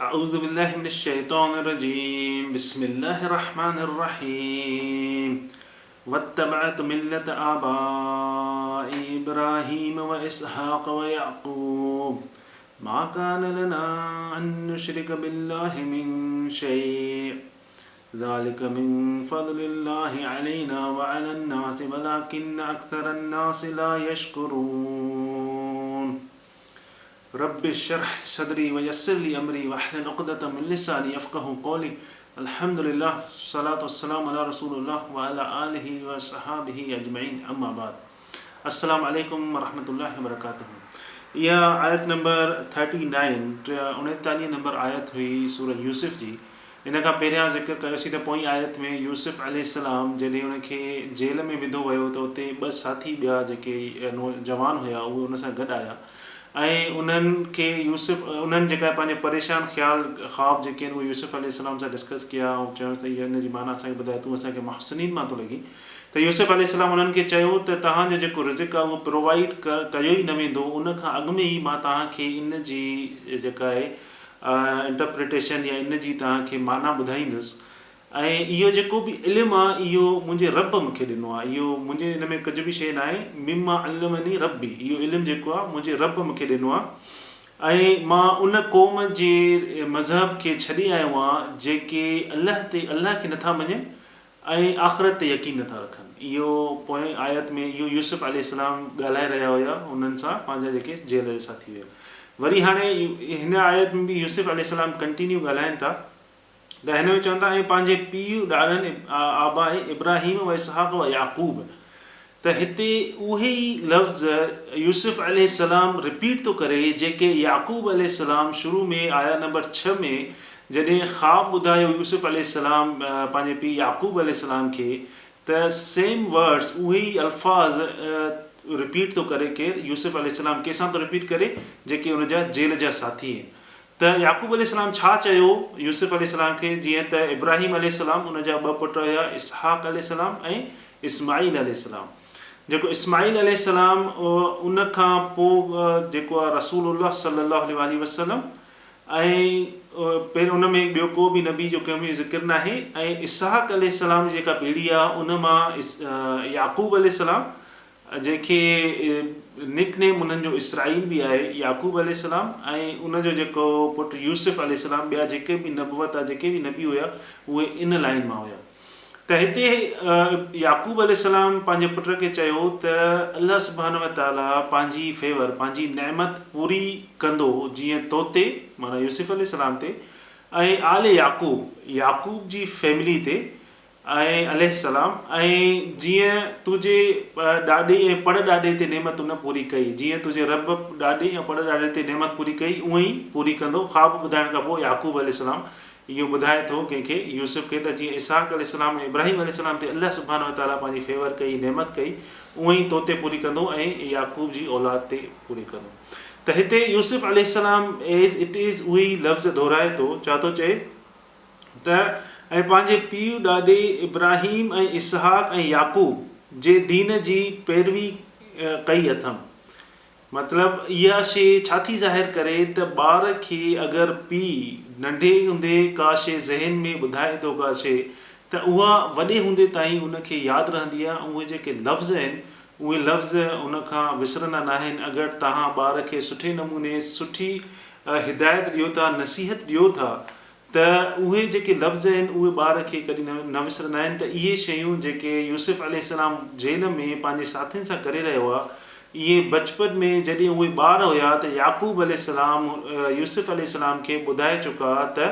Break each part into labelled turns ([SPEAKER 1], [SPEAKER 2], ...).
[SPEAKER 1] اعوذ بالله من الشيطان الرجيم بسم الله الرحمن الرحيم واتبعت ملة آبائي إبراهيم وإسحاق ويعقوب ما كان لنا أن نشرك بالله من شيء ذلك من فضل الله علينا وعلى الناس ولكن أكثر الناس لا يشكرون رب اشرح صدري ويسر لي امري واحلل عقدة من لساني يفقهوا قولي الحمد لله الصلوة والسلام علي رسول الله وعلي آله واصحابه اجمعين اما بعد السلام عليڪم ورحمة الله وبرڪاته اها آيت نمبر 39 39 نمبر آيت هئي سورة يوسف جي. ان کان پهريان ذڪر ڪيوسين ته پوئين آيت ۾ يوسف عليه السلام جڏهن ان کي جيل ۾ وڌو ويو ته اتي ٻه ساٿي ٻيا جيڪي نوجوان هيا اهي ان سان گڏ آيا ۽ انهن کي يوسف انهن جيڪا پنهنجي پريشان خيال خواب جيڪي آهن اهي يوسف عليه السلام سان ڊسڪس ڪيا ۽ چيائونس ته ان جي معنيٰ اسان کي ٻڌاء تون اسان کي محسنين مان ٿو لڳين ته يوسف عليه السلام انهن کي چيو ته توهان جو جيڪو رزق آهي اهو پرووائيڊ ڪيو ئي نه ويندو ان کان اڳ ۾ ئي مان توهان کي ان جي جيڪا آهي انٽرپريٽيشن يا ان جي توهان کي معنيٰ ٻڌائيندس ۽ اهو جيڪو به علم آهي اهو منهنجي رب مون کي ڏنو آهي اهو منهنجي ان ۾ ڪجهه به شيء ناهي مما علمني ربي اهو علم جيڪو آهي منهنجي رب مون کي ڏنو آهي ۽ مان ان قوم جي مذهب کي ڇڏي آيو آهيان جيڪي الله تي الله کي نٿا مڃين ۽ آخرت تي يقين نٿا رکن. اهو پوئين آيت ۾ اهو يوسف عليه السلام ڳالهائي رهيا هيا انهن سان پنهنجا جيڪي جيل جا ساٿي هيا. وري هاڻي هن آيت ۾ به يوسف عليه السلام ڪنٽينيو ڳالهائين ٿا ته هن ۾ چون ٿا ۽ پنهنجي پيء ڏاڏن آباء ابراهيم و اسحاق و يعقوب ته هتي اهي ئي لفظ يوسف عليه السلام رپيٽ ٿو ڪري جيڪي يعقوب عليه السلام شروع ۾ آية نمبر ڇهه ۾ جڏهن خواب ٻڌايو يوسف عليه السلام پنهنجي پيء يعقوب عليه السلام کي ته سيم ورڊس اهي ئي الفاظ رپيٽ ٿو ڪري ڪير يوسف عليه السلام ڪنهن سان ٿو رپيٽ ڪري جيڪي ان جا جيل جا ساٿي آهن ته يعقوب عليه السلام ڇا چيو يوسف عليه السلام کي جيئن ته ابراهيم عليه السلام ان جا ٻه پٽ هيا اسحاق عليه السلام ۽ اسماعيل عليه السلام جيڪو اسماعيل عليه السلام ان کان پوء جيڪو آهي رسول الله صلي الله عليه واٰله وسلم ۽ پهرين ان ۾ ٻيو ڪو به نبي جو ڪنهن به ذڪر ناهي ۽ اسحاق عليه السلام جي جيڪا پيڙهي آهي ان مان يعقوب عليه السلام جنهن کي نڪ نيم انهن جو اسرائيل به آهي، يعقوب عليه السلام ۽ ان جو جيڪو پٽ يوسف عليه السلام ٻيا جيڪي به نبوت آ جيڪي به نبي هيا اهي ان لائين مان هيا ته هتي يعقوب عليه السلام پنهنجي پٽ کي چيو ته الله سبحانه وتعالي پنهنجي فيور پنهنجي نعمت پوري ڪندو جيئن توتي معنيٰ يوسف عليه السلام تي ۽ آل يعقوب يعقوب جي فيملي تي ۽ عليه السلام ۽ جيئن تنهنجي ڏاڏي ۽ پڙ ڏاڏي تي نعمت ان پوري ڪئي، جيئن تنهنجي رب ڏاڏي ۽ پڙ ڏاڏي تي نعمت پوري ڪئي اونئن ئي پوري ڪندو. خواب ٻڌائڻ کان پوء يعقوب عليه السلام اهو ٻڌائي ٿو ڪنهن کي؟ يوسف کي ته جيئن اسحاق عليه السلام ۽ ابراهيم عليه السلام تي الله سبحانه وتعاليٰ پنهنجي فيور ڪئي، نعمت ڪئي، اونئن ئي تو تي پوري ڪندو ۽ يعقوب جي اولاد تي پوري ڪندو. ته هتي يوسف عليه السلام ايز it از اهي ئي لفظ دهرائي ٿو، ڇا ٿو چئي؟ ته ۽ پنهنجي پيء ڏاڏي ابراهيم ۽ اسحاق ۽ يعقوب جي دين جي پيروي ڪئي اٿم. مطلب اها شيء ڇا ٿي ظاهر ڪري ته ٻار کي اگر پيء ننڍي هوندي ڪا شيء ذهن ۾ ٻڌائي ٿو ڪا شيء ته اها وڏي هوندي تائين ان کي ياد رهندي آهي ۽ اهي جيڪي لفظ آهن اهي لفظ ان کان وسرندا ناهن اگر توهان ٻار کي سٺي نموني سٺي هدايت ڏيو ٿا نصيحت ڏيو ٿا ته اهي جيڪي لفظ آهن اهي ٻار کي ڪڏهن نه وسرندا آهن ته اهي شيون جيڪي يوسف عليه السلام جيل ۾ پنهنجي ساٿين سان ڪري رهيو آهي اهي بچپن ۾ جڏهن اهي ٻار هيا ته يعقوب عليه السلام يوسف عليه السلام کي ٻڌائي چڪا ته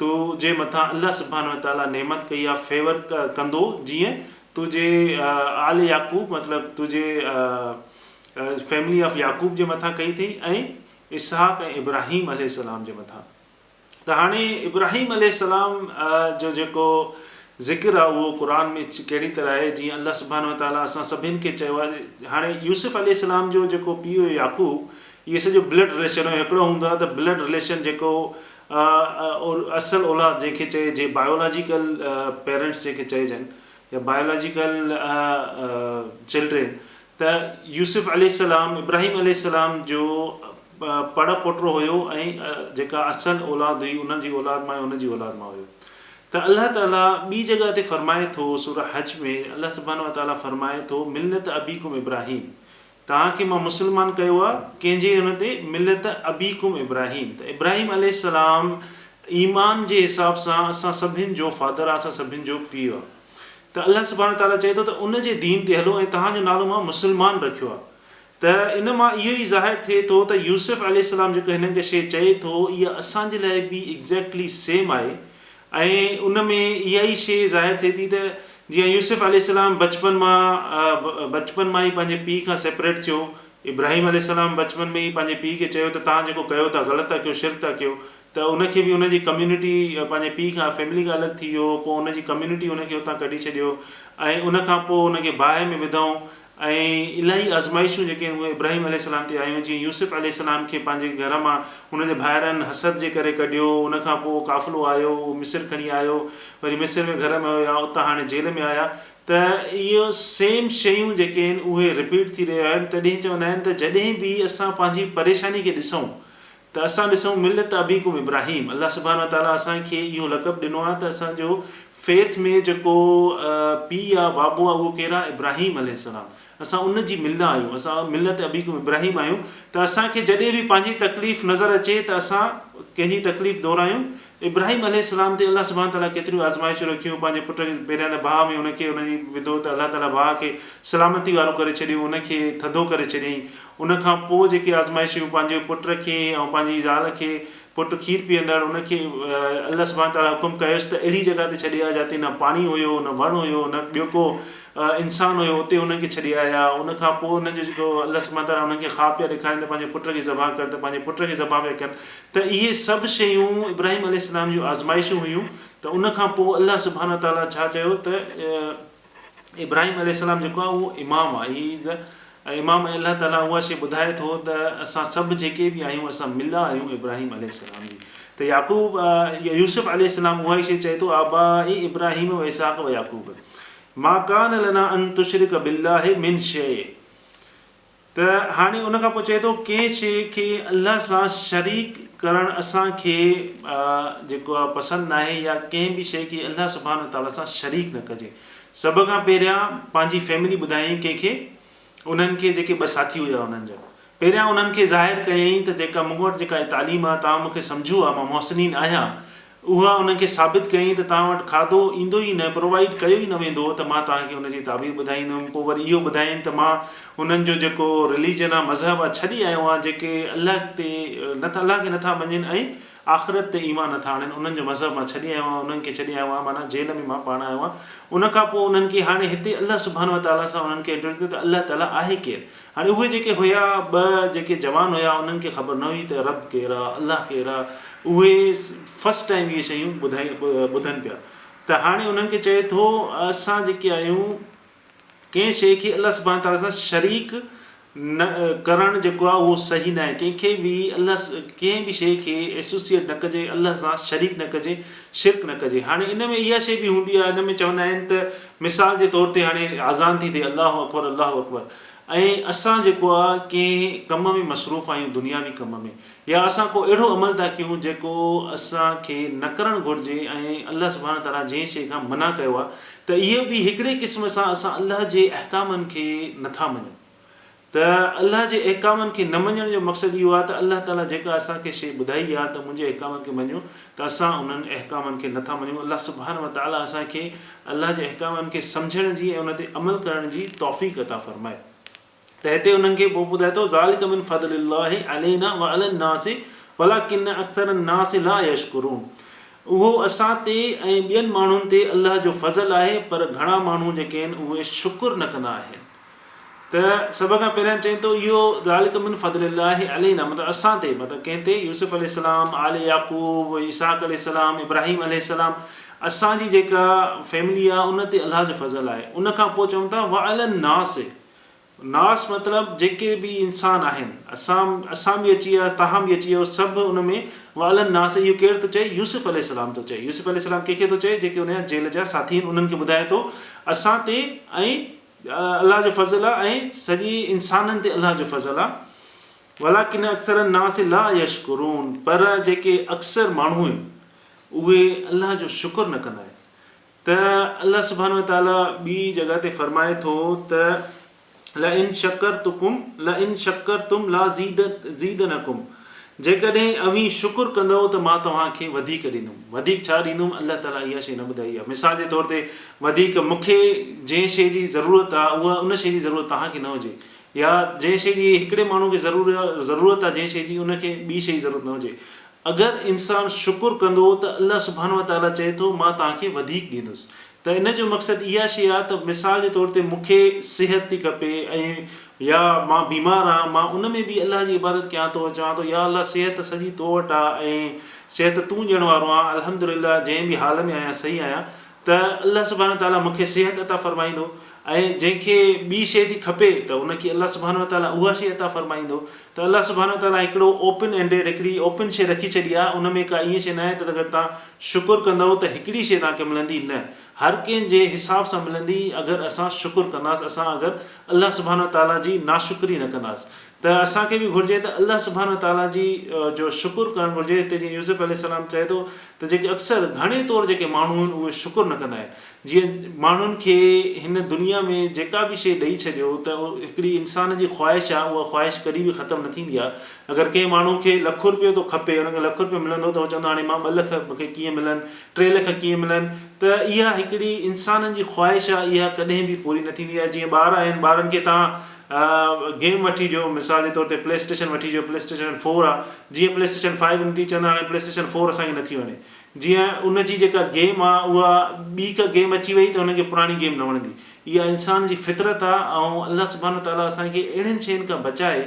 [SPEAKER 1] تو جي مٿان الله سبحانه وتعاليٰ نعمت ڪئي آهي فيور ڪندو جيئن تنهنجي آل يعقوب مطلب تنهنجي فيملي آف يعقوب جي مٿان ڪئي اٿئي ۽ اسحاق ۽ ابراهيم عليه السلام جي مٿان. ته هاڻي ابراهيم عليه السلام جو جيڪو ذڪر آهي اهو قرآن ۾ ڪهڙي طرح آهي جيئن الله سبحانه وتعالٰي اسان سڀن کي چيو آهي هاڻي يوسف عليه السلام جو جيڪو پيء هيو يعقوب اهي سڄو بلڊ رليشن هيو هڪڙو هوندو آهي ته بلڊ رليشن جيڪو اصل اولاد جنهن کي چئجي بايولاجيڪل پيرنٽس جنهن کي چئجن يا بايولاجيڪل چلڊرين ته يوسف عليه السلام ابراهيم عليه السلام جو پڙ پوٽو هيو ۽ جيڪا اصل اولاد هئي انهن جي اولاد مان ۽ ان جي اولاد مان هيو ته الله تعالي ٻي جڳهه تي فرمائي ٿو سوره حج ۾ الله سبحانه وتعالي فرمائي ٿو ملت ابيڪم ابراهيم توهان کي مان مسلمان ڪيو آهي ڪنهن جي ان تي ملت ابيڪم ابراهيم ته ابراهيم عليه السلام ايمان جي حساب سان اسان سڀن جو فادر آهي اسان سڀن جو پيء آهي ته الله سبحانه وتعالي چئي ٿو ته ان جي دين تي هلو ۽ توهان جو نالو مان مسلمان رکيو آهي ته ان مان اهو ئي ظاهر ٿئي ٿو ته يوسف عليه السلام جيڪو هنن کي شيء چئي ٿو اها اسان جي لاء به ايگزيڪٽلي سيم آهي ۽ ان ۾ اها ئي شيء ظاهر ٿئي ٿي ته جيئن يوسف عليه السلام بچپن مان بچپن مان ئي پنهنجي پيء کان سيپريٽ ٿيو، ابراهيم عليه السلام بچپن ۾ ئي پنهنجي پيء کي چيو ته توهان جيڪو ڪيو ٿا غلط ٿا ڪيو شرڪ ٿا ڪيو ته ان کي به ان جي ڪميونٽي پنهنجي پيء کان فيملي کان الڳ ٿي ويو پوء ان جي ڪميونٽي ان کي اتان ڪڍي ڇڏيو ۽ ان کان پوء ان کي باهه ۾ وڌائون ۽ الاهي آزمائشون جيڪي آهن اهي ابراهيم عليه السلام تي آيون جيئن يوسف عليه السلام کي پنهنجي گهر مان ان جي ڀائرن حسد جي ڪري ڪڍيو ان کان پوء قافلو آيو اهو مصر کڻي آيو وري مصر ۾ گهر ۾ هيا اتان هاڻي جيل ۾ آيا ته اهو سيم شيون جيڪي آهن اهي رپيٽ ٿي رهيون آهن تڏهن چوندا آهن ته جڏهن به اسان پنهنجي پريشاني کي ڏسون ته اسان ڏسون ملت ابيڪم ابراهيم الله سبحانه وتعاليٰ اسان کي اهو لقب ڏنو آهي ته اسان جو فيٿ ۾ جيڪو پيء آهي بابو آهي اهو ڪير آهي ابراهيم عليه السلام اسان ان جي مله آهيون اسان ملت ابيڪم ابراهيم آهيون ته اسان کي جڏهن به پنهنجي تڪليف نظر اچي ته اسان ڪنهن جي تڪليف دهرايون ابراهيم عليه السلام تي الله سبحانه وتعاليٰ ڪيتريون آزمائشون رکيون پنهنجي پٽ کي پهريان ته باهه ۾ ان کي ان جي وڌو ته الله تعاليٰ باهه کي سلامتي وارو ڪري ڇڏيو ان کي ٿڌو ڪري ڇڏيائين ان کان پوء جيڪي آزمائشون پنهنجي پٽ کي ۽ پنهنجي زال کي، پٽ کير پيئندڙ، ان کي الله سبحانه وتعاليٰ حڪم ڪيس ته اهڙي جڳهه تي ڇڏي آ جاتي نه پاڻي هيو نه وڻ هيو نه ٻيو ڪو انسان هيو اتي انهن کي ڇڏي آيا ان کان پوء انهن جو جيڪو الله سبحانه وتعاليٰ انهن کي خواب پيا ڏيکارين ته پنهنجي پٽ کي ذبح ڪر ته پنهنجي پٽ کي ذبح پيا ڪن ته اهي سڀ شيون ابراهيم عليه السلام جون آزمائشون هيون ته ان کان پوء الله سبحانه وتعاليٰ ڇا چيو ته ابراهيم عليه السلام جيڪو آهي اهو امام آهي He is the امام ۽ الله تعالي اها شيء ٻڌائي ٿو ته اسان سڀ جيڪي به آهيون اسان ملا آهيون ابراهيم عليه السلام جي ته يعقوب يوسف عليه السلام اها ئي شيء چئي ٿو آبائي ابراهيم و اسحاق و يعقوب ما ڪان لنا ان تشرڪ بالله من شيء ته هاڻي ان کان پوء چئي ٿو ڪنهن شيء کي الله سان شريڪ ڪرڻ اسان کي جيڪو آهي پسند ناهي يا ڪنهن به شيء کي الله سبحانه وتعاليٰ سان شريڪ نه ڪجي. سڀ کان پهريان پنهنجي فيملي ٻڌايائين ڪنهن کي انهن کي جيڪي ٻه ساٿي هيا انهن جا پهريان انهن کي ظاهر ڪيائين ته جيڪا مون وٽ جيڪا تعليم آهي توهان مون کي سمجهو آهي مان محسنين آهيان اها انهن کي ثابت ڪيائين ته توهان وٽ کاڌو ايندو ئي نه، پرووائيڊ ڪيو ئي نه ويندو هو ته مان توهان کي ان جي تعبير ٻڌائيندم. پوء وري اهو ٻڌايائين ته مان انهن جو جيڪو رليجن آهي، مذهب آهي، ڇڏي آيو آهيان جيڪي الله تي نه ٿا الله کي نه ٿا مڃين ۽ آخرت تي ايمان نه ٿا آڻين، انهن جو مذهب مان ڇڏي آيو آهيان، انهن کي ڇڏي آيو آهيان معنيٰ جيل ۾ مان پاڻ آيو آهيان. ان کان پوء انهن کي هاڻي هتي الله سبحانه وتعاليٰ سان انهن کي انٽروڊيوس ڪيو ته الله تعاليٰ آهي ڪير؟ هاڻي اهي جيڪي هيا ٻه جيڪي جوان هيا انهن کي خبر نه هئي ته رب ڪير آ الله ڪير آ اهي فرسٽ ٽائيم اهي شيون ٻڌائي ٻڌن پيا ته هاڻي انهن کي چئي ٿو اسان جيڪي آهيون ڪنهن شيء کي الله سبحانه تعالٰي سان شريڪ نه ڪرڻ جيڪو آ اهو صحيح ناهي ڪنهن کي به الله ڪنهن به شيء کي ايسوسيئيٽ نه ڪجي الله سان شريڪ نه ڪجي شرڪ نه ڪجي هاڻي ان ۾ اها شيء به هوندي آ ان ۾ چوندا آهن ته مثال جي طور تي هاڻي اذان ٿي ٿئي الله اڪبر الله اڪبر ۽ اسان جيڪو آ ڪنهن ڪم ۾ مصروف آهيون دنياوي ڪم ۾ يا اسان ڪو اهڙو عمل ٿا ڪيون جيڪو اسان کي نه ڪرڻ گهرجي ۽ الله سبحانه وتعاليٰ جنهن شيء کان منع ڪيو آ ته اهو به هڪڙي قسم سان اسان الله جي احڪامن کي نه ٿا مڃون ته الله جي احڪامن کي نه مڃڻ جو مقصد اهو آ ته الله تعاليٰ جيڪا اسان کي شيء ٻڌائي آ ته منهنجي احڪامن کي مڃو ته اسان انهن احڪامن کي نه ٿا مڃون الله سبحانه وتعاليٰ اسان کي الله جي احڪامن کي سمجهڻ جي ۽ ان تي عمل ڪرڻ جي توفيق عطا فرمائي ته هتي انهن کي پوء ٻڌائي ٿو ذالڪ من فضل الله علينا وعلي الناس ولڪن اڪثر الناس لا يشڪرون اهو اسان تي ۽ ٻين ماڻهن تي الله جو فضل آهي پر گهڻا ماڻهو جيڪي آهن اهي شڪر نه ڪندا آهن. ته سڀ کان پهريان چئين ٿو اهو ذالڪ من فضل الله علينا مطلب اسان تي مطلب ڪنهن تي يوسف عليه السلام آل يعقوب اسحاق عليه السلام ابراهيم عليه السلام اسان جي جيڪا فيملي آهي ان تي الله جو فضل آهي ان کان پوء چون ٿا وعلي الناس ناس مطلب جيڪي به انسان آهن اسان اسان به اچي ويا توهان به اچي ويو سڀ ان ۾ وعلي الناس اهو ڪير ٿو چئي يوسف عليه السلام ٿو چئي يوسف عليه السلام ڪنهن کي ٿو چئي جيڪي ان جا جيل جا ساٿي آهن انهن کي ٻڌائي ٿو اسان تي ۽ الله جو فضل آ ۽ سڄي انسانن تي الله جو فضل آ. ولڪن اڪثر الناس لا يشڪرون پر جيڪي اڪثر ماڻهو آهن اهي الله جو شڪر نه ڪندا آهن ته الله سبحانه وتعاليٰ ٻي جڳهه تي فرمائي ٿو ته لئن شڪرتڪم لئن شڪرتم لازيدنڪم جيڪڏهن اوهين شڪر ڪندؤ ته مان توهان کي وڌيڪ ڏيندم. وڌيڪ ڇا ڏيندم؟ الله تعاليٰ اها شيء نه ٻڌائي آهي. مثال جي طور تي وڌيڪ مون کي جنهن شيء جي ضرورت آهي اها ان شيء جي ضرورت توهان کي نه هجي يا جنهن شيء جي هڪڙي ماڻهو کي ضرورت آهي جنهن شيء جي ان کي ٻي شيء جي ضرورت نه هجي. اگر انسان شڪر ڪندو ته الله سبحانه وتعاليٰ چئي ٿو مان توهان کي وڌيڪ ڏيندس ته ان جو مقصد اها شيء آهي ته مثال جي طور تي مون کي صحت ٿي کپي ۽ يا مان بيمار آهيان مان ان ۾ به الله جي عبادت ڪيان ٿو چوان ٿو يا الله صحت سڄي تو وٽ آهي ۽ صحت تون ڏيڻ وارو آهين الحمدلله جنهن به حال ۾ آهيان صحيح آهيان ته الله سبحانه وتعاليٰ مون کي صحت عطا فرمائيندو ۽ جنهن کي ٻي شيء ٿي کپي ته ان کي الله سبحانه وتعاليٰ اها شيء عطا فرمائيندو ته الله سبحانه وتعاليٰ هڪڙو اوپن اينڊيڊ هڪڙي اوپن شيء رکي ڇڏي آهي ان ۾ ڪا ائين شيء ناهي ته اگر توهان شڪر ڪندؤ ته هڪڙي شيء توهان کي ملندي نه هر ڪنهن جي حساب سان ملندي اگر اسان شڪر ڪنداس اسان اگر الله سبحانه وتعاليٰ جي ناشڪري نه ڪنداس ته اسان کي به گهرجي ته الله سبحانه وتعاليٰ جي جو شڪر ڪرڻ گهرجي. هتي جيئن يوسف عليه السلام چئي ٿو ته جيڪي اڪثر گهڻي طور جيڪي ماڻهو آهن اهي شڪر نه ڪندا آهن. جيئن ماڻهن کي هن دنيا ۾ جيڪا به شيء ڏئي ڇڏيو ته هڪڙي انسان جي خواهش آهي اها خواهش ڪڏهن به ختم نه ٿيندي آهي. اگر ڪنهن ماڻهو کي لک روپيو ٿو کپي ان کي لک روپيو ملندو ته هو چوندو هاڻي مان ٻه لک مون کي ڪيئن ملن ٽي لک ڪيئن ملن ته اها هڪڙي انسانن جي خواهش آهي اها ڪڏهن به پوري نه ٿيندي آهي. جيئن ٻار آهن ٻارن کي توهان گيم وٺي ڏيو مثال جي طور تي پلي اسٽيشن وٺي ڏيو پلي اسٽيشن فور آ جيئن پلي اسٽيشن فائيو نڪتي چوندا هاڻي پلي اسٽيشن فور اسان کي نٿي وڻي جيئن ان جي جيڪا گيم آ اها ٻي ڪا گيم اچي وئي ته ان کي پراڻي گيم نه وڻندي اها انسان جي فطرت آ ۽ الله سبحانه وتعالي اسان کي اهڙين شين کان بچائي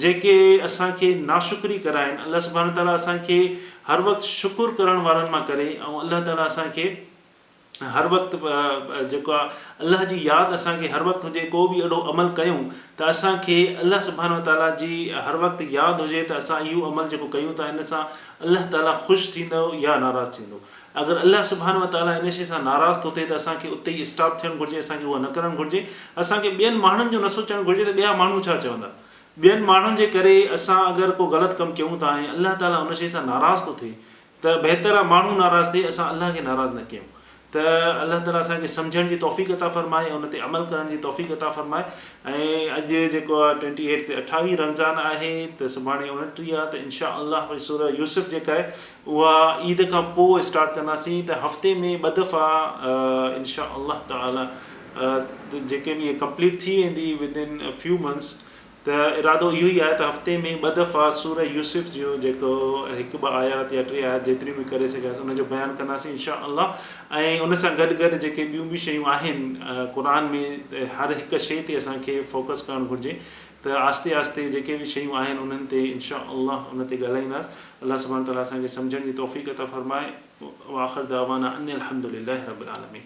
[SPEAKER 1] جيڪي اسان کي ناشڪري ڪرائن الله سبحانه وتعالي اسان کي هر وقت شڪر ڪرڻ وارن مان ڪري ۽ الله تعالي اسان کي هر وقت جيڪو آ الله جي ياد اسان کي هر وقت هجي ڪو به اهڙو عمل ڪيون ته اسان کي الله سبحانه وتعالي جي هر وقت ياد هجي ته اسان اهو عمل جيڪو ڪيون ٿا ان سان الله تعالي خوش ٿيندو يا ناراض ٿيندو اگر الله سبحانه وتعالي ان شي سان ناراض ٿو ٿئي ته اسان کي اتي ئي اسٽاپ ٿيڻ گهرجي اسان کي اهو نه ڪرڻ گهرجي اسان کي ٻين ماڻهن جو نه سوچڻ گهرجي ته ٻيا ماڻهو ڇا چوندا ٻين ماڻهن جي ڪري اسان اگر ڪو غلط ڪم ڪيون ٿا ۽ الله تعالي ان شي سان ناراض ٿو ٿئي ته بهتر آ ماڻهو ناراض ٿئي اسان الله کي ناراض نه ڪيون ته الله تعالي اسان کي سمجهڻ جي توفيق عطا فرمائي ۽ ان تي عمل ڪرڻ جي توفيق عطا فرمائي ۽ اڄ جيڪو آ ٽوئنٽي ايٽ تي اٺاويهه رمضان آهي ته سڀاڻي اڻٽيهه آ ته انشاء الله وري سوره يوسف جيڪا آهي اها عيد کان پوء اسٽارٽ ڪنداسين ته هفتي ۾ ٻه دفعا انشاء الله تعالي جيڪي به ڪمپليٽ ٿي ويندي ود ان فيو منٿس ته ارادو اهو ئي آهي ته هفتي ۾ ٻه دفعا سوره يوسف جو جيڪو هڪ ٻه آيات يا ٽي آيات جيتريون به ڪري سگهياسين ان جو بيان ڪنداسين انشاء الله ۽ ان سان گڏ گڏ جيڪي ٻيون به شيون آهن قرآن ۾ هر هڪ شيء تي اسان کي فوڪس ڪرڻ گهرجي ته آهستي آهستي جيڪي به شيون آهن انهن تي انشاء الله ان تي ڳالهائينداس الله سبحانه تعالٰي اسان کي سمجهڻ جي توفيق عطا فرمائي واخر دعوانا ان الحمد لله رب العالمين.